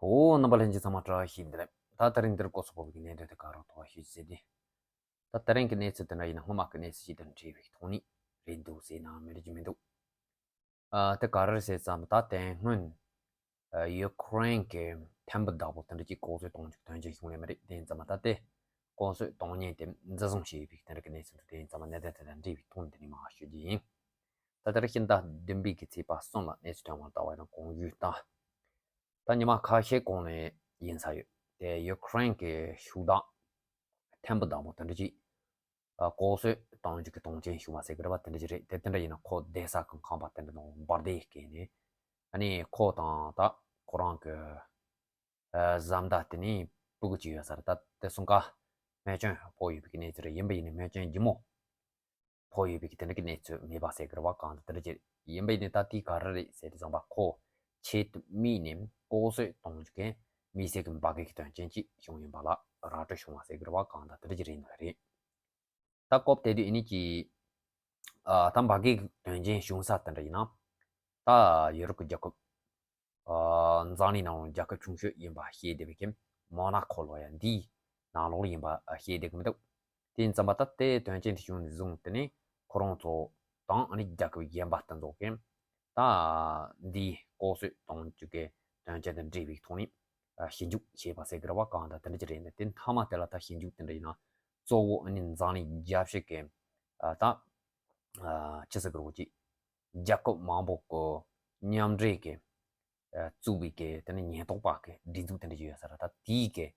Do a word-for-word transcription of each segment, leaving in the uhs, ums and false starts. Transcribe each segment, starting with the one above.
འོ། རྣམ་པ་ལྷན་རྒྱས་ཚང་མ་བཀྲ་ཤིས་བདེ་ལེགས། ད་དེ་རིང་འདིར་ཀོ་སོ་བོད་ཀྱི་གནད་དོན་དེ་ག་རང་ཐོག་ཞུ་ཟེར་ཏེ། ད་དེ་རིང་གི་གནས་ཚུལ་དེ་འདྲ་ཡིན་ན་སྔོན་མ་གི་གནས་ཚུལ་ཞིག་དང་འབྲེལ་བའི་ཐོག་ནས་རེད་འདུག་ཟེར་ན་མི་འགྲིག་གི་མི་འདུག་ཨ། དེ་ག་རེ་རེད་ཟེར་ཙམ། ད་དེ་སྔོན་ཨ་ཡུ་ཁུ་རེན་གྱི་ཐེམ་བུ་བདག་པོ་དེ་འདྲ་གྱིས་ལྐོག་གསོད་གཏོང་རྒྱུ་དོན་རྐྱེན་བྱུང་ཡོད་མ་རེད། དེ་ཡིན་ཙང་མ་ད་དེ་ལྐོག་གསོད་གཏོང་མཁན་དེ་འཛིན་བཟུང་བྱས་ཡོད་པའི་དེ་འདྲ་གི་གནས་ཚུལ་འདུག་དེ་ཡིན་ཙང་མ་གནད་དོན་དེ་དང་འབྲེལ་བའི་ཐོག་ནས་དེ་ནས་མར་ཞུ་རྒྱུ་ཡིན། ད་ལྟར་ཕྱི་ཟླ་བདུན་པའི་གི་ཚེས་པ་གསུམ་ལ་གནས་ཚུལ་ཐོན་པ་ལྟ་བ་ཡིན་ན་གོང་ཞུས་ལྟར། ད་ཉི་མ་ཁ་ཤས་གོང་ནས་ཡིན་ས་ཡོད། དེ་ཡུ་ཁུ་རེན་གྱི་ཕྱུག་བདག་ཐེམ་བུ་བདག་པོ་དེ་འདྲ་ཅིག་ཨ་ལྐོག་གསོད་གཏོང་རྒྱུ་གི་དོན་རྐྱེན་བྱུང་བ་ཟེར་གི་རེད་པ། དེ་འདྲ་ཅིག་རེད། དེ་དེ་འདྲ་ཡིན་ན་ཁོ་བསྡད་ས་གི་ཁང་པ་དེ་འདྲ་ནང་འབར་མདེལ་བརྒྱབ་ནས། ཨ་ནི་ཁོ་དང་ད་ཁོ་རང་གི་ཨ་བཟའ་ཟླ་དེ་ནས་སྤུ་གུ་གཅིག་ཡོད་ས་རེད། ད་དེ་གསུམ་ཀ་རྨས་སྐྱོན་ཕོག་ཡོད་པའི་གནས་ཚུལ་རེད། ཡིན་པ་ཡིན་ནའི་རྨས་སྐྱོན་ལྗིད་མོ་ཕོག་ཡོད་པའི་དེ་འདྲ་གི་གནས་ཚུལ་མེད་པ་ཟེར་གི་རེད་པ། གང་ལྟར་དེ་འདྲ་ཅིག་ཡིན་པ་ཡིན་ནའི་ད་དེ་ག་རེ་རེད་ཟེར་དུས་ཙམ་པ། ཁོ་ཆེད་དུ་དམིགས་ནས་ལྐོག་གསོད་གཏོང་རྒྱུ་གི་དམིགས་བསལ་གྱི་འབར་གས་ཀྱི་དོན་རྐྱེན་ཅིག་བྱུང་ཡིན་པ་ལ་ར་སྤྲོད་བྱུང་བ་ཟེར་གི་རེད་པ། གང་ལྟར་དེ་འདྲ་ཅིག་རེད་འདུག་རེད། ད་སྐབས་དེ་དུས་ཨ་ནི་ཅིག་ཨ་ད་འབར་གས་ཀྱི་དོན་རྐྱེན་བྱུང་ས་དེ་འདྲ་ཡིན་ན། ད་ཡུ་རོབ་ཀྱི་རྒྱལ་ཁབ་ཨ་འཛམ་གླིང་ནང་རྒྱལ་ཁབ་ཆུང་ཤོས་ཡིན་པ་ཤེས་བསྡད་པའི་གི་མོ་ན་ཁོ་ལོ་ཡ་འདིའི་ནང་ལོགས་ལ་ཡིན་པ་ཤེས་བསྡད་གི་མི་འདུག་དེ་ཡིན་ཙམ་པ་ད་དེ་དོན་རྐྱེན་དེ་བྱུང་ནས་བཟུང་དེ་ནས་ཁོ་རང་ཚོ་དང་ཨ་ནི་རྒྱལ་ཁབ་གཞན་པ་དེ་ཚོ་གིས་ད་འདིའི་ལྐོག་གསོད་གཏོང་རྒྱུ་གི་དོན་རྐྱེན་དང་འབྲེལ་བའི་ཐོག་ནས་ཨ་ཞིབ་འཇུག་བྱས་པ་ཟེར་གི་རེད་པ། གང་ལྟར་དེ་འདྲ་ཅིག་རེད་འདུག་དེ་མཐའ་མ་དེ་ལ་ད་ཞིབ་འཇུག་དེ་འདྲ་ཡིན་ན་གཙོ་བོ་ཨ་ནི་འཛམ་གླིང་རྒྱལ་སྤྱི་གི་ཨ་ད་ཨ་ཅི་ཟེར་གི་རེད་པ། ཅིག་རྒྱལ་ཁབ་མང་པོ་གི་མཉམ་འབྲེལ་གྱི་ཨ་བཙུགས་པའི་གི་དེ་ནི་ཉེན་རྟོག་པ་གི་སྒྲིག་འཛུགས་དེ་འདྲ་ཅིག་ཡོད་ས་རེད། ད་དེའི་གི་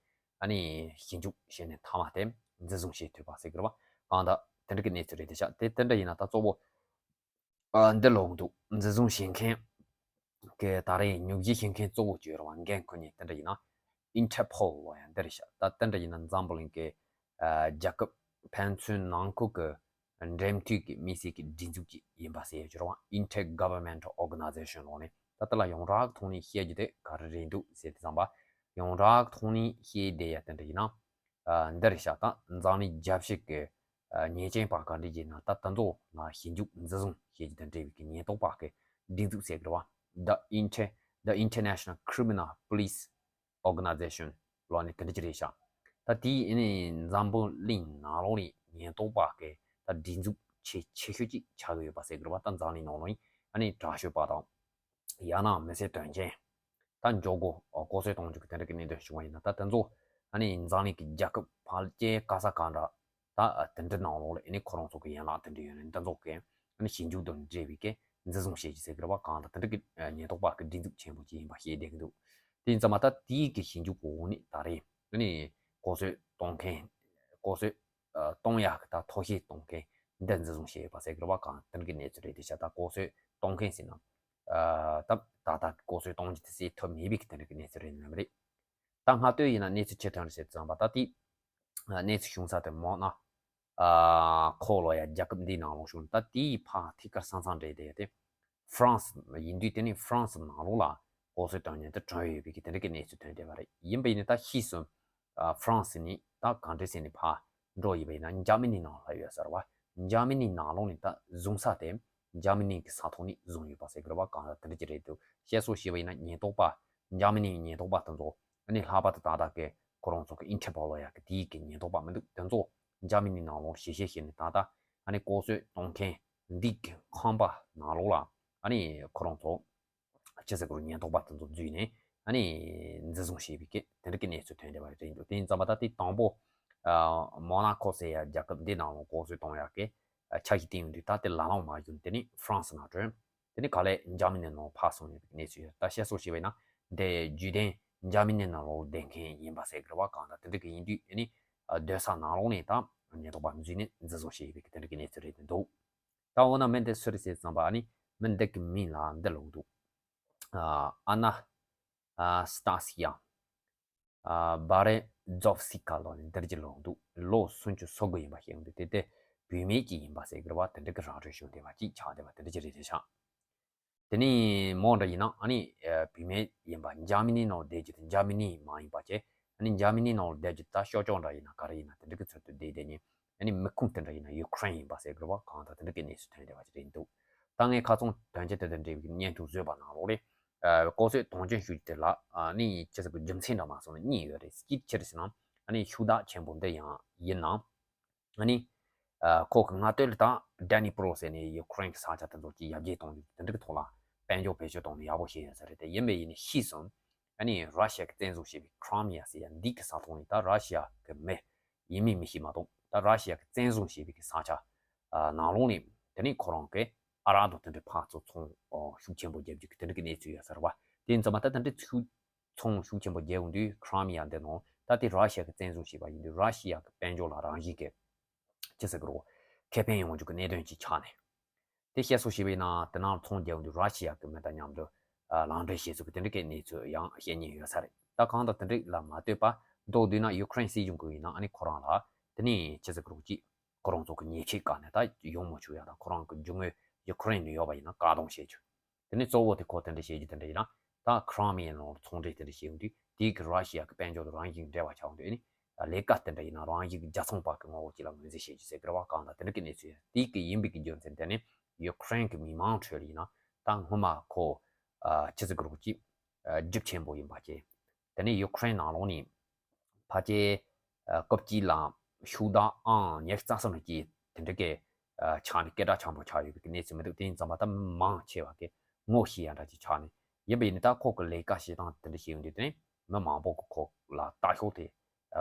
ཨ་ནི་ཞིབ་འཇུག་བྱས་ནས་མཐའ་མ་དེ་འཛིན་བཟུང་བྱེད་ཐུབ་པ་ཟེར་གི་རེད་པ། གང་ལྟར་དེ་འདྲ་གི་གནས་ཚུལ་རེད་དེ་ཤག་དེ་དེ་འདྲ་ཡིན་ན་ད་གཙོ་བོ་ཨ་འདི་ལོག་འདུག་འཛིན་བཟུང་བྱེད་མཁན་གི་ད་རེས་ཉོ་སྒྱུ་བྱེད་མཁན་གཙོ་བོ་གཅིག་ཡོད་རེད་པ། འགན་ཁུར་མཁན་དེ་འདྲ་ཡིན་ན་ཨིན་ཊར་པོལ་ལབ་ཡ་འདི་རེད་ཤག་ད་དེ་འདྲ་ཡིན་ན་འཛམ་བུ་གླིང་གི་ཨ་རྒྱལ་ཁབ་ཕན་ཚུན་ནང་ཁུལ་གྱི་འབྲེལ་མཐུད་ཀྱི་དམིགས་བསལ་གྱི་སྒྲིག་འཛུགས་ཅིག་ཡིན་པ་ཟེར་ཡ་ཅིག་རེད་པ། Inter-Governmental Organization ལབ་ནས། ད་ལྟ་ལ་ཡོངས་གྲགས་ཐོག་ནས་བཤད་རྒྱུ་དེ་ག་རེ་རེད་འདུག་ཟེར་དུས་ཙམ་པ། ཡོངས་གྲགས་ཐོག་ནས་བཤད་བསྡད་ཡ་དེ་འདྲ་ཡིན་ན། ཨ་འདི་རེད་ཤག་ད་འཛམ་གླིང་རྒྱལ་སྤྱི་གི་ཨ་ཉེས་ཅན་པ་ག་འདྲ་ཡིན་ན་ད་དེ་ཚོ་ལ་ཞིབ་འཇུག་འཛིན་བཟུང་བྱེད་རྒྱུ་དང་འབྲེལ་བའི་གི་ཉེན་རྟོག་པ་གི་སྒྲིག་འཛུགས་ཟེར་གི་རེད་པ། The Inter- The International Criminal Police Organization ལབ་ནས་དེ་འདྲ་ཅིག་རེད་ཤག་ད་དེའི་ཨ་ནི་འཛམ་བུ་གླིང་ནང་ལོགས་ནས་ཉེན་རྟོག་པ་གི་ད་སྒྲིག་འཛུགས་ཆེས་ཆེ་ཤོས་ཅིག་ཆགས་ཀྱི་ཡོད་པ་ཟེར་གི་རེད་པ། ད་འཛམ་གླིང་ནང་ལོགས་ནས་ཨ་ནི་དྲག་ཤོས་པ་དང་། ཡང་ན་མི་སེར་དོན་རྐྱེན། ད་འཇོག་སྒོ་ལྐོག་གསོད་གཏོང་རྒྱུ་གི་དེ་འདྲ་གི་གནད་དོན་བྱུང་བ་ཡིན་ན། ད་དེ་ཚོ་ཨ་ནི་འཛམ་གླིང་གི་རྒྱལ་ཁབ་ཕལ་ཆེར་ག་ས་ག་འདྲ་ད་དེ་འདྲ་ནང་ལོགས་ལ་ཨ་ནི་ཁོ་རང་ཚོ་གི་ཡན་ལག་དེ་འདྲ་ཡོད་ནས། དེ་ཚོ་གི་ཨ་ནི་ཞིབ་འཇུག་དང་འབྲེལ་བའི་གི་འཛིན་བཟུང་བྱེད་རྒྱུ་ཟེར་གི་རེད་པ། གང་ལྟར་དེ་འདྲ་གི་ཉེན་རྟོག་པ་གི་སྒྲིག་འཛུགས་ཆེན་པོ་ཅིག་ཡིན་པ་ཤེས་བསྡད་ཀྱི་འདུག་དེ་ཡིན་ཙང་མ་ད་དེའི་གི་ཞིབ་འཇུག་གི་འོག་ནས་ད་རེས་ཨ་ནི་ལྐོག་གསོད་གཏོང་མཁན། ལྐོག་གསོད་ཨ་གཏོང་ཡག་གི་ད་ཐོ་གཞས་གཏོང་མཁན་འདི་འཛིན་བཟུང་བྱས་ཡོད་པ་ཟེར་གི་རེད་པ། གང་དེ་འདྲ་གི་གནས་ཚུལ་རེད་དེ་ཤག་ད་ལྐོག་གསོད་གཏོང་མཁན་ཟེར་ན། ཨ་ད་ད་ལྟ་ལྐོག་གསོད་གཏོང་རྒྱུ་དེ་སེལ་ཐུབ་མེད་པའི་གི་དེ་འདྲ་གི་གནས་ཚུལ་རེད་ནམ་རེད། ད་སྔ་དུས་ཡིན་ན་གནས་ཚུལ་ཅི་ཐོན་རེད་ཟེར་ཙམ་པ། ད་དེ་ཨ་གནས་ཚུལ་བྱུང་ས་དེ་མོ་ན་ཨ་ཁོ་ལོ་ཡ་རྒྱལ་ཁབ་འདིའི་ནང་ལོགས་བྱུང་། ད་དེའི་ཕ་ཐིག་ཀར་ས་མཚམས་འདྲེས་དེ་དེ་ཧྥ་རན་སི་ཡིན་དུས་དེ་ནི་ཧྥ་རན་སི་ནང་ལོགས་ལ་ལྐོག་གསོད་གཏོང་མཁན་དེ་བྱུང་ཡོད་པའི་གི་དེ་འདྲ་གི་གནས་ཚུལ་ཐོན་བསྡད་པ་རེད། ཡིན་པ་ཡིན་ནའི་ད་ཕྱིས་སུ་ཨ་ཧྥ་རན་སི་ནས་ད་གང་འདྲ་ཟེར་ནས་ཕར་འགྲོ་ཡིན་པ་ཡིན་ན་འཇར་མ་ནི་ནང་ལ་ཡོད་ས་རེད་པ། འཇར་མ་ནི་ནང་ལོགས་ནས་ད་བཟུང་ས་དེ་འཇར་མ་ནི་གི་ས་ཐོག་ནས་བཟུང་ཡོད་པ་ཟེར་གི་རེད་པ། གང་ལྟར་དེ་འདྲ་ཅིག་རེད་འདུག་བཤད་སྲོལ་བྱས་པ་ཡིན་ན་ཉེན་རྟོག་པ། འཇར་མ་ནིའི་ཉེན་རྟོག་པ་དེ་ཚོ་ཨ་ནི་ལྷག་པར་དུ་ད་ལྟ་གི་ཁོ་རང་ཚོ་གི་ཨིན་ཊར་པོལ་ལབ་ཡག་གི་དེའི་གི་ཉེན་རྟོག་པ་མི་འདུག་དེ་ཚོ་འཇར་མ་ནི་ནང་ལོགས་ཞིབ་བཤེར་བྱས་ནས་ད་ལྟ་ཨ་ནི་ལྐོག་གསོད་གཏོང་མཁན་འདི་གི་ཁང་པ་ནང་ལོགས་ལ་ཨ་ནི་ཁོ་རང་ཚོ་ཅི་ཟེར་དགོས་རེད། ཉེན་རྟོག་པ་དེ་ཚོ་འཛུལ་ནས་ཨ་ནི་འཛིན་བཟུང་བྱས་པའི་གི་དེ་འདྲ་གི་གནས་ཚུལ་ཐོན་བསྡད་པ་རེད་འདུག་དེ་ཡིན་ཙང་མ་ད་དེ་དང་པོ་ཨ་མོ་ན་ཁོ་ཟེར་ཡ་རྒྱལ་ཁབ་འདི་ནང་ལོགས་ལྐོག་གསོད་གཏོང་ཡག་གི་ཨ་འཆར་གཞི་བཏིང་ཡོང་དུས་ད་དེ་ལ་ལམ་མ་བརྒྱུད་དེ་ནི་ཧྥ་རན་སི་ནང་བྲོས། དེ་ནི་ག་ལེར་འཇར་མ་ནི་ནང་ཕར་སོང་ཡོད་པའི་གནས་ཚུལ་ཡོད། ད་བཤད་སྲོལ་བྱས་པ་ཡིན་ན་འདི་བརྒྱུད་ལྡན་འཇར་མ་ནི་ནང་ལོགས་བསྡད་མཁན་ཡིན་པ་ཟེར་གི་རེད་པ། གང་ལྟར་དེ་འདྲ་གི་ཡིན་དུས་ཨ་ནི་སྡོད་ས་ནང་ལོགས་ནས་ད་ཉེན་རྟོག་པ་འཛུལ་ནས་འཛིན་བཟུང་བྱས་ཡོད་པའི་དེ་འདྲ་གི་གནས་ཚུལ་རེད་འདུག་ད་འོ་ན་མི་འདི་སུ་རེད་ཟེར་ཙམ་པ་ཨ་ནི་མི་འདི་གི་མིང་ལ་འདི་ལབ་འདུག་ཨ་ཨ་ན་ཨ་སི་ཏཱ་སི་ཡ། ཨ་བྷ་རེ་ཛོབ་སི་ཀ་ལབ་ནས་འདིར་གྱི་ལོ་འདུག་ལོ་སུམ་ཅུ་སོ་དགུ་ཡིན་པ་ཤེས་འདུག་དེ་དེ་བུད་མེད་ཅིག་ཡིན་པ་ཟེར་གི་རེད་པ། དེ་འདྲ་གི་ར་སྤྲོད་བྱུང་བསྡད་པ་ཅིག་ཆགས་བསྡད་པ་དེ་འདྲ་ཅིག་རེད་དེ་ཤག་དེ་ནས་མོ་འདྲ་ཡིན་ན་ཨ་ནི་ཨ་བུད་མེད་ཡིན་པ་འཇར་མ་ནི་ནང་བསྡད་རྒྱུ་དེ་འཇར་མ་ནི་མ་ཡིན་པ་བྱས། ཨ་ནི་འཇར་མ་ནི་ནང་བསྡད་རྒྱུ་ད་ཤོག་ཅོག་འདྲ་ཡིན་ན་ག་རེ་ཡིན་ན་དེ་འདྲ་གི་ཚུལ་དུ་བསྡད་བསྡད་ནས། ཨ་ནི་མི་ཁུངས་དེ་འདྲ་ཡིན་ན་ཡུ་ཁུ་རེན་ཡིན་པ་ཟེར་གི་རེད་པ། གང་ལྟར་དེ་འདྲ་གི་གནས་ཚུལ་ཐོན་བསྡད་པ་ཅིག་རེད་འདུག་ད་ངས་ཁ་སང་དོན་རྐྱེན་དེ་དང་འབྲེལ་བའི་བརྙན་ཐུང་བཟོས་པ་ནང་ལོགས་ལས་ ཨ་ལྐོག་གསོད་དོན་རྐྱེན་ཞུ་རྒྱུ་དེ་ལ་ཨ་ནི་ཅི་ཟེར་གི་རྒྱུ་མཚན་འདྲ་མ་སོང་ན་གཉིས་ཡོད་རེད། གཅིག་ཅི་རེད་ཟེར་ན་ཨ་ནི་ཤུགས་དྲག་ཆེན་པོ་འདི་ཡང་ཡིན་ནམ། ཨ་ནི་ཨ་ཁོ་གི་མངའ་སྡེ་ལ་ད་ཌེ་ནི་པྲོ་ཟེར་ནས་ཡུ་ཀེ་རེན་གི་ས་ཆ་དེ་ཚོ་གི་ཡར་རྒྱས་གཏོང་རྒྱུ་དེ་འདྲ་གི་ཐོག་ལ་དཔལ་འབྱོར་བེད་སྤྱོད་གཏོང་ནས་ཡག་པོ་བྱས་ཡོད་ས་རེད། དེ་ཡིན་པས་ཡིན་ནའི་ཕྱིས་སུ་ཨ་ནི་ར་ཤི་ཡ་གིས་བཙན་བཟུང་བྱས་པའི་ཁི་རི་མི་ཡ་ཟེར་ཡ་འདི་གི་ས་ཐོག་ནས་ད་ར་ཤི་ཡ་གི་མི་ཡིན་མིན་མི་ཤེས་མ་གཏོགས། ད་ར་ཤི་ཡ་གིས་བཙན་བཟུང་བྱས་པའི་གི་ས་ཆ་ཨ་ནང་ལོགས་ནས་དེ་ནས་ཁོ་རང་གིས་ཨ་རག་དང་དེ་འདྲའི་ཕར་ཚུར་ཚོང་ཨོ་ཤུགས་ཆེན་པོ་རྒྱབ་རྒྱུ་གི་དེ་འདྲ་གི་གནས་ཚུལ་ཡོད་ས་རེད་བ། དེ་ཡིན་ཙང་མ་ད་དེ་འདྲའི་ཚུལ་ཚོང་ཤུགས་ཆེན་པོ་རྒྱག་ཡོང་དུས་ཁི་རི་མི་ཡ་འདི་ནང་ད་དེ་ར་ཤི་ཡ་གིས་བཙན་བཟུང་བྱས་པ་ཡིན་དུས་ར་ཤི་ཡ་གི་དཔལ་འབྱོར་ལ་རང་བཞིན་གྱི་ཅི་ཟེར་གི་རེད། ཁེ་ཕན་ཡོང་རྒྱུ་གི་གནད་དོན་ཅིག་ཆགས་ནས། དེ་བཤད་སྲོལ་ཞིག་ཡིན་ན་དེ་ནང་ཚོང་རྒྱག་ཡོང་དུས་ར་ཤི་ཡ་གི་མི་དང་མཉམ་དུ་ཨ་ལག་འབྲེལ་བྱེད་ཚུལ་གི་དེ་འདྲ་གི་གནས་ཚུལ་ཡང་བཤད་མཁན་ཡོད་ས་རེད། ད་གང་ལྟར་དེ་འདྲ་ལ་མ་ལྟོས་པ་མདོར་བསྡུས་ན་ཡུ་ཀེ་རེན་སྲིད་གཞུང་གི་ཡིན་ན་ཨ་ནི་ཁོ་རང་ལ་དེ་ནས་ཅི་ཟེར་གི་རེད། ཅིག་ཁོ་རང་ཚོ་གི་ཉེས་ཆད་བཀག་ནས་ད་ཡོང་མི་ཆོག་ཡ་དང་ཁོ་རང་གི་རྒྱུ་དངོས་ཡུ་ཀེ་རེན་ནས་ཡོད་པ་ཡིན་ན་བཀག་སྡོམ་བྱེད་རྒྱུ། དེ་ནས་གཙོ་བོ་དེ་ཁོ་དེ་འདྲ་བྱེད་རྒྱུ་དེ་འདྲ་ཡིན་ན་ད་ཁི་རི་མི་ཡའི་ནང་ལ་ཚོང་འབྲེལ་དེ་འདྲ་བྱེད་ཡོང་དུས་དེའི་གི་ར་ཤི་ཡ་གི་དཔལ་འབྱོར་དང་རང་བཞིན་འབྲེལ་བ་ཆགས་ཡོང་དུས་ཨ་ནི་ལས་ཀ་དེ་འདྲ་ཡིན་ན་རང་བཞིན་གྱི་རྒྱལ་ཚོང་པ་གི་ངོ་བོ་ཅིག་ལ་ངོས་འཛིན་བྱེད་རྒྱུ་ཟེར་གི་རེད་བ། གང་ལྟར་དེ་འདྲ་གི་གནས་ཚུལ་ཡོད། དེའི་གི་ཡིན་པའི་གི་རྒྱུ་མཚན་དེ་ནི་ཡུ་ཀེ་རེན་གི་མི་མང་ཁྲོད་ལ་ཡིན་ན་ད་སྔོན་མ་ཁོ་ཨ་ཅི་ཟེར་གི་རེད། ཅིག་ཨ་རྒྱུ་ཆེན་པོ་ཡིན་པ་བཅས། དེ་ནས་ཡུ་ཀེ་རེན་ནང་ལོགས་ནས་ཕལ་ཆེར་ཨ་སྐབས་གཅིག་ལ་ཤུགས་དྲག་ཨང་ཉི་ཤུ་རྩ་གསུམ་ལ་སྐྱེས་དེ་འདྲ་གི་ཨ་ཆགས་ནས་སྐད་གྲགས་ཆེན་པོ་ཆགས་ཡོད་པའི་གནས་ཚུལ་མི་འདུག་དེ་ཡིན་ཙང་མ་ད་མི་མང་ཆེ་བ་གི་ངོ་ཤེས་ཡ་འདྲ་ཅིག་ཆགས་ནས། ཡིན་པ་ཡིན་ནའི་ད་ཁོ་གི་ལས་ཀ་བྱེད་སྟངས་དེ་འདྲ་བྱེད་ཡོང་དུས་དེ་ནས་མི་མང་པོ་གི་ཁོ་ལ་ལྟ་ཞོག་དེ་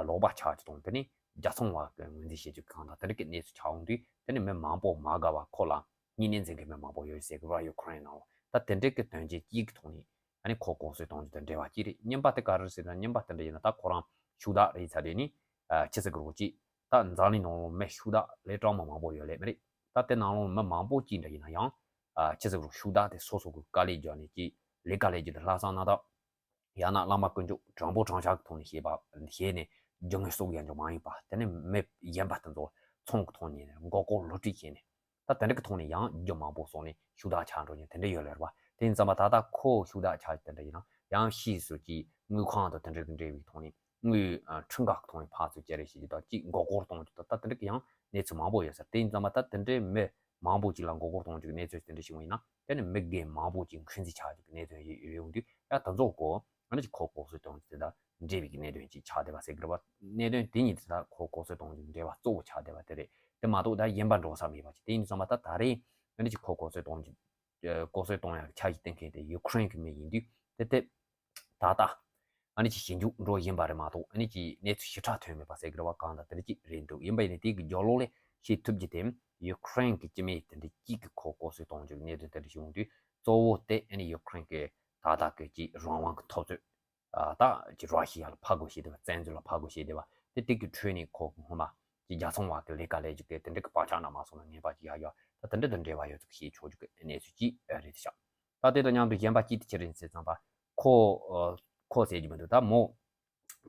ལོག་པ་ཆགས་ཀྱི་དང་། དེ་ནས་རྒྱལ་ཚོང་བ་གི་ངོས་འཛིན་བྱེད་ཀྱི་གང་དང་དེ་འདྲ་གི་གནས་ཚུལ་ཆགས་ཡོང་དུས་དེ་ནས་མི་མང་པོ་མ་དགའ་བ་ཁོ་ལ་གཉིས་ནས་འཛིན་གྱི་མི་མང་པོ་ཡོད་ཟེར་གི་རེད་བ། ཡུ་ཀེ་རེན་ནང་ལ་ད་དེ་འདྲ་གི་དོན་རྐྱེན་གཅིག་གི་ཐོག་ནས་ཨ་ནི་ཁོ་ལྐོག་གསོད་གཏོང་རྒྱུ་དང་འབྲེལ་བ་གཅིག་རེད། གཉིས་པ་དེ་ག་རེ་ཟེར་ན་གཉིས་པ་དེ་འདྲ་ཡིན་ན་ད་ཁོ་རང་ཤུགས་དྲག་རེད་ཚར་དུས་ནི་ཨ་ཅི་ཟེར་གི་རེད། ཅིག་ད་འཛམ་གླིང་ནང་ལ་མི་ཤུགས་དྲག་ལས་དྲག་མི་མང་པོ་ཡོད་ལེ་མ་རེད། ད་དེ་ནང་ལ་མི་མང་པོ་ཅིག་འདྲ་ཡིན་ན་ཡང་ཨ་ཅི་ཟེར་གི་རེད། ཤུགས་དྲག་དེ་སོ་སོ་གི་དཀའ་ལས་རྒྱག་ནས་ཅིག་ལས་ཀ་ལས་རྒྱུ་དེ་ལྷག་བསམ་རྣམ་དག་ཡང་ན་བླ་མ་དཀོན་མཆོག་དྲང་པོ་དྲང་བཞག་གི་ཐོག་ནས་བྱས་པ་བྱས་ནས་རྒྱུ་དངོས་གསོག་ཡག་འཇོག་མ་ཡིན་པ། དེ་ནས་མི་གཞན་པ་དེ་ཚོ་ཚོང་གི་ཐོག་ནས་མགོ་སྐོར་བསླུ་བྲིད་བྱས་ནས་ད་དེ་འདྲ་གི་ཐོག་ནས་ཡང་རྒྱུ་མང་པོ་གསོག་ནས་ཤུགས་དྲག་ཆགས་འགྲོ་མཁན་དེ་འདྲ་ཡོད་ལེ་རེད་བ། དེ་ཡིན་ཙང་མ་ད་ལྟ་ཁོ་ཤུགས་དྲག་ཆགས་དེ་འདྲ་ཡིན་ན་ཡང་ཕྱིས་སུ་ཅིག་དངུལ་ཁང་དང་དེ་འདྲ་གི་འབྲེལ་བའི་ཐོག་ནས་དངུལ་ཨ་ཁྲིམས་འགལ་གི་ཐོག་ནས་ཕར་ཚུར་བཅར་རེས་བྱེད་རྒྱུ་དང་ཅིག་མགོ་སྐོར་གཏོང་རྒྱུ་དང་ད་དེ་འདྲ་གི་ཡང་གནས་ཚུལ་མང་པོ་ཡོད་ས་རེད། དེ་ཡིན་ཙང་མ་ད་དེ་འདྲའི་མི་མང་པོ་ཅིག་ལ་མགོ་སྐོར་གཏོང་རྒྱུ་གི་གནས་ཚུལ་དེ་འདྲ་ཞིག་ཡིན་ན་དེ་ནི་མི་རྒན་མང་པོ་ཅིག་འཁོན་འཛིན་ཆགས་རྒྱུ་གི་གནད་དོན་ཞིག་ཡོང་དུས་ཡ་ད་ཚོ་གོ་ཨ་ནི་ཅིག་ཁོ་ལྐོག་གསོད་གཏོང་རྒྱུ་དེ་དང་འབྲེལ་བའི་གི་གནད་དོན་ཅིག་ཆགས་བསྡད་པ་ཟེར་གི་རེད་བ། གནད་དོན་དེ་གཉིས་དེ་དག་ཁོ་ལྐོག་གསོད་གཏོང་རྒྱུ་འབྲེལ་བ་གཙོ་བོ་ཆགས་བསྡད་པ་དེ་རེད། དེ་མ་གཏོགས་ད་གཞན་པ་འགྲོ་ས་མེད་པ་ཅིག་དེ་ཡིན་ཙང་མ་ད་ད་རེས་ཨ་ནི་ཅིག་ཁོ་ལྐོག་གསོད་གཏོང་རྒྱུ་ལྐོག་གསོད་གཏོང་ཡག་འཆར་གཞི་བཏིང་མཁན་དེ་ཡུ་ཁུ་རེན་གི་མི་ཡིན་དུས་དེ་དེ་ད་ལྟ་ཨ་ནི་ཅིག་ཞིབ་འཇུག་འགྲོ་བཞིན་པ་རེད་མ་གཏོགས་ཨ་ནི་ཅིག་གནས་ཚུལ་ཞིབ་ཕྲ་ཐོན་མེད་པ་ཟེར་གི་རེད་བ། གང་ལྟར་དེ་འདྲ་ཅིག་རེད་འདུག་ཡིན་པ་ཡིན་ནའི་དེ་གི་རྒྱབ་ལོགས་ལ་ཤེས་ཐུབ་རྒྱུ་དེ་ཡུ་ཁུ་རེན་གི་སྤྱི་མི་དེ་འདྲ་གཅིག་གི་ཁོ་ལྐོག་གསོད་གཏོང་རྒྱུ་གི་གནད་དོན་དེ་འདྲ་བྱུང་དུས་གཙོ་བོ་དེ་ཨ་ནི་ཡུ་ཁུ་རེན་གི་ད་ལྟ་གི་ཅིག་རང་དབང་གི་འཐབ་རྩོད་ཨ་ད་ཅིག་ར་ཤི་ཡ་ལ་ཕར་རྒོལ་བྱས་བསྡད་པ་བཙན་འཛུལ་ལ་ཕར་རྒོལ་བྱས་བསྡད་པ་དེ་དེ་གི་ཁྲོད་ནས་ཁོ་གི་སྔོན་མ་ཅིག་རྒྱལ་ཚོང་བ་གི་ལས་ཀ་ལས་རྒྱུ་གི་དེ་འདྲ་གི་བག་ཆགས་འདྲ་མ་སོང་ན་ངེས་པ་ཅིག་ཡ་ཡ་ད་དེ་འདྲ་དང་འབྲེལ་བ་ཡོད་ཚུལ་ཤེས་ཆོག་རྒྱུ་གི་གནས་ཚུལ་ཅིག་རེད་ཤག་ད་དེ་དང་མཉམ་དུ་གཞན་པ་གཅིག་དེ་ཅི་རེད་ཟེར་ཙམ་པ་ཁོ་ཨ་ཁོ་ཟེར་རྒྱུ་མི་འདུག་ད་མོ་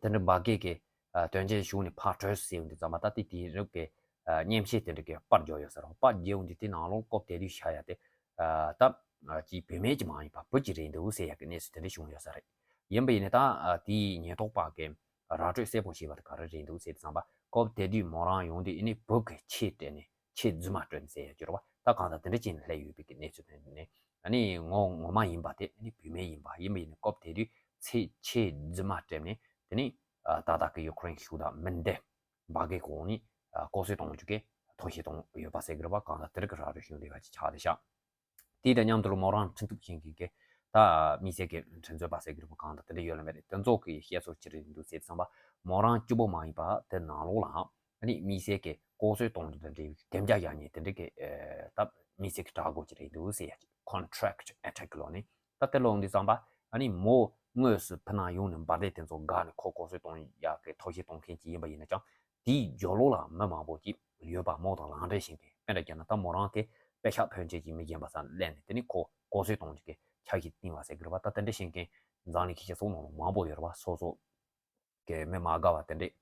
དེ་འདྲ་འབར་གས་ཀྱི་ཨ་དོན་ཆེན་ཞུགས་ནས་ཕར་བྲོས་ཟེར་ཡོང་དུས་ཙམ་པ་ད་དེ་དེང་རབས་ཀྱི་ཨ་སྙན་ཆས་དེ་འདྲ་གི་པར་རྒྱག་ཡོད་ས་རེད། པར་རྒྱག་ཡོང་དུས་དེ་ནང་ལོགས་སྐབས་དེ་དུས་ཤར་ཡ་དེ་ཨ་ད་ཨ་ཅིག་བུད་མེད་ཅིག་མ་ཡིན་པ་བུ་ཅིག་རེད་འདུག་ཟེར་ཡ་གི་གནས་ཚུལ་དེ་འདྲ་བྱུང་ཡོད་ས་རེད། ཡིན་པ་ཡིན་ནའི་ད་ཨ་དེའི་ཉེན་རྟོག་པ་གི་ར་སྤྲོད་གསལ་པོ་བྱས་པ་དེ་ག་རེ་རེད་འདུག་ཟེར་དུས་ཙམ་པ་སྐབས་དེ་དུས་མོ་རང་ཡོང་དུས་ཨ་ནི་བུ་གི་ཆས་སྤྲས་ནས་ཆས་རྫུན་མ་སྤྲས་ནས་ཟེར་ཡ་གི་རེད་བ། ད་གང་ལྟར་དེ་འདྲ་བྱས་ནས་སླེབས་ཡོད་པའི་གི་གནས་ཚུལ་ཐོན་ནས་ཨ་ནི་ངོ་ངོ་མ་ཡིན་པ་དེ་ཨ་ནི་བུད་མེད་ཡིན་པ་ཡིན་པ་ཡིན་ནའི་སྐབས་དེ་དུས་ཆས་ཆས་རྫུན་མ་སྤྲས་ནས་དེ་ནི་ཨ་ད་ལྟ་གི་ཡུ་ཁུ་རེན་ཤུགས་དྲག་མི་འདི་འབར་གས་གོང་ནས་ཨ་ལྐོག་གསོད་གཏོང་རྒྱུ་གི་ཐབས་ཤེས་གཏོང་ཡོད་པ་ཟེར་གི་རེད་བ། གང་ལྟར་དེ་འདྲ་གི་ར་སྤྲོད་བྱུང་བསྡད་པ་ཅིག་ཆགས་བསྡད་ཤག་དེ་དང་མཉམ་དུ་མོ་རང་འཕྲིན་ཐུབ་ཤེས་མཁན་གྱི་ད་དམིགས་བསལ་གྱི་འཕྲིན་མཛོད་པ་ཟེར་གྱི་རེད་པ། གང་ལྟར་དེ་འདྲ་ཡོད་ལ་མེད་རེད། དེ་ཚོ་གི་བཤད་སྲོལ་ཅི་རེད་འདུག་ཟེར་དུས་ཙམ་པ་མོ་རང་གཅིག་པོ་མ་ཡིན་པ་དེ་ནང་ལོགས་ལ་ཨ་ནི་དམིགས་བསལ་གྱི་ལྐོག་གསོད་གཏོང་རྒྱུ་དང་འབྲེལ་བའི་རྒྱབ་འཇགས་བཞག་མཁན་དེ་འདྲ་གི་ད་དམིགས་བསལ་གྱི་དྲག་པོ་ཅིག་རེད་འདུག་ཟེར་ཡ་ཅིག་ཀོན་ཊེག་ཊི་ཨེ་ཊེག་ལོ་ནི་ད་དེ་ལོག་འདུག་ཙམ་པ་ཨ་ནི་མོ་དངོས་སུ་ཕུ་ན་ཡོང་ནས་འབར་མདེལ་དེ་ཚོ་བཀག་ནས་ཁོ་ལྐོག་གསོད་གཏོང་ཡག་གི་ཐབས་ཤེས་གཏོང་མཁན་ཅིག་ཡིན་པ་ཡིན་ན་ཀྱང་། དེའི་རྒྱབ་ལོགས་ལ་མི་མང་པོ་ཅིག་ཡོད་པ་མོ་དང་ལག་འབྲེལ་བྱེད་མཁན། དཔེ་འདྲ་བརྒྱབ་ན་ད་མོ་རང་གིས་པེ་ཤག་ཕོན་ཆེ་ཅིག་མི་རྒན་པ་སར་ལེན་ནས་དེ་ནི་ཁོ་ལྐོག་གསོད་གཏོང་རྒྱུ་གི་འཆར་གཞི་བཏིང་བ་ཟེར་གི་རེད་པ། ད་དེ་འདྲ་བྱེད་མཁན་འཛམ་གླིང་གི་སྤྱི་ཚོགས་ནང་ལ་མང་པོ་ཡོད་རེད་པ། སོ་སོ་གི་མི་མ་དགའ་བ་དེ་འདྲས་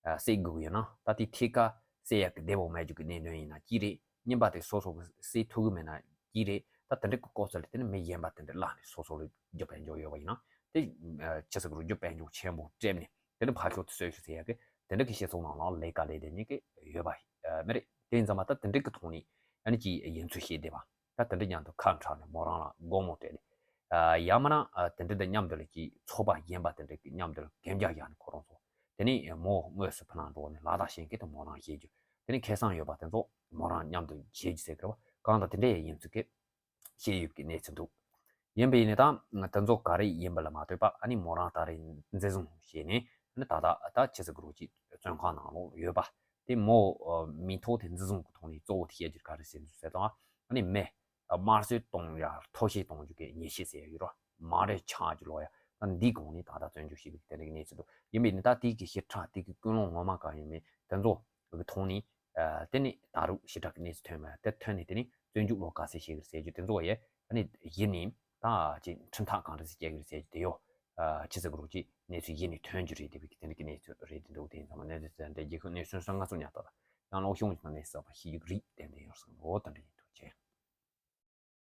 ཨ་བསད་དགོས་ཀྱི་ཡོད་ན་ད་དེ་ཐད་ཀར་བསད་ཡག་གི་བདེ་བོ་མེད་རྒྱུ་གི་གནད་དོན་ཡིན་ན་གཅིག་རེད། གཉིས་པ་དེ་སོ་སོ་གིས་བསད་ཐུབ་ཀྱི་མེད་ན་གཅིག་རེད། ད་དེ་འདྲ་གི་ལྐོག་ཟ་ལས་དེ་ནི་མི་གཞན་པ་དེ་འདྲ་བརླག་ནས་སོ་སོ་ལ་རྒྱུ་དཔལ་འབྱོར་ཡོད་པ་ཡིན་ན་དེ་ཨ་ཅི་ཟེར་དགོས་རེད། རྒྱུ་དཔལ་འབྱོར་ཆེན་པོ་སྤྲད་ནས་དེ་ནི་ཕར་ཕྱོགས་དེ་གསོད་རྒྱུ་ཟེར་ཡག་གི་དེ་འདྲ་གི་སྤྱི་ཚོགས་ནང་ལ་ལས་ཀ་ལས་དེ་ཉིད་ཀྱི་ཡོད་པ་ཨ་མ་རེད། དེ་ཡིན་ཙང་མ་ད་དེ་འདྲ་གི་ཐོག་ནས་ཨ་ནི་ཅིག་ཡིན་ཚུལ་བཤད་བསྡད་པ། ད་དེ་འདྲ་མཉམ་དུ་ཁ་འཕྲལ་ནས་མོ་རང་ལ་སྒོར་མོ་སྤྲད་ནས་ ཡང་མིན་ན་དེ་འདྲ་དང་མཉམ་དུ་ལ་ཅིག་ཚོགས་པ་གཞན་པ་དེ་འདྲ་གི་མཉམ་དུ་ལ་གན་རྒྱ་བཞག་ནས་ཁོ་རང་ཚོ་དེ་ནས་མོ་དངོས་སུ་ཕི་ནང་འགྲོ་ནས་ལ་དྭགས་གཞན་གྱི་དང་མོ་རང་བཤད་རྒྱུ། དེ་ནས་ཁེ་བཟང་ཡོད་པ་དེ་ཚོ་མོ་རང་མཉམ་དུ་བཤད་རྒྱུ་ཟེར་གི་རེད་བ། གང་ལྟར་དེ་འདྲ་ཡིན་ཚུལ་གི་བཤད་ཡོད་ཀྱི་གནས་ཚུལ་འདུག་ཡིན་པ་ཡིན་ནའི་ད་དེ་ཚོ་ག་རེ་ཡིན་པ་ལ་མ་ལྟོས་པ་ཨ་ནི་མོ་རང་ད་རེས་འཛིན་བཟུང་བྱས་ནས་ཨ་ནི་ད་ལྟ་ད་ཆི་ཟེར་གི་རེད་ཅིག་བཙོན་ཁང་ནང་ལོགས་ཡོད་པ། དེ་མོ་མིང་ཐོ་དེ་འཛིན་བཟུང་གི་ཐོག་ནས་གཙོ་བོ་དེ་བཤད་རྒྱུ་ག་རེ་ཟེར་འདུག་ཟེར་དང་ཨ་ནི་མི་དམར་གསོད་གཏོང་ཡ་མཐོ་བཤད་གཏོང་རྒྱུ་གི་ཉེས་ཆད་ཟེར་ཡ་ཡོད་རོ། མ་རེད་ཆག་རྒྱུ་ལོ་ཡ་ད་འདིའི་སྒང་ནས་ད་ལྟ་བཙོན་འཇུག་བྱས་པའི་དེ་འདྲ་གི་གནས་ཚུལ་འདུག་ཡིན་པ་ཡིན་ནའི་ད་དེའི་གི་ཞིབ་ཕྲ་དེའི་གི་ཀུན་སློང་ངོ་མ་གང་ཡིན་མིན་དེ་ཚོ་གི་ཐོག་ནས། ཨ། དེ་ནི་ད་རུང་ཞེ་དྲག་གི་གནས་ཚུལ་ཐོན་མེད། དེ་ཐོན་ནས་དེ་ནི་བཙོན་འཇུག་ལོ་ག་ཚོད་བྱེད་ཀྱི་རེད་ཟེར་རྒྱུ་དེ་ཚོ་ཡས་ཨ་ནི་གཞི་ནས་ད་ཅིག་ཁྲིམས་ཐག་གང་འདྲ་ཞིག་བཅད་ཀྱི་རེད་ཟེར་རྒྱུ་དེ་ཡོ། ཨ། ཆི་ཟེར་དགོས་རེད་ཅིག་གནས་ཚུལ་གཞི་ནས་ཐོན་རྒྱུ་རེད། དེ་བས་དེ་ནི་གི་གནས་ཚུལ་རེད། དེ་འདྲ་བོ་དེ་ཡིན་ཙང་མ་གནས་ཚུལ་དེ་འདྲ་རྒྱལ་ཁབ་གནས་ཚུལ་སོང་ང་ཚོ་ཉག་ཏག་ཏག་ཡང་ལོག་ཤོང་གི་གནས་ཚུལ་པ་ཤེས་རྒྱུ་རེད། ཏན་ཏན་ཡོད་སོང་ལོ་དེ་འདྲ་ཡིན།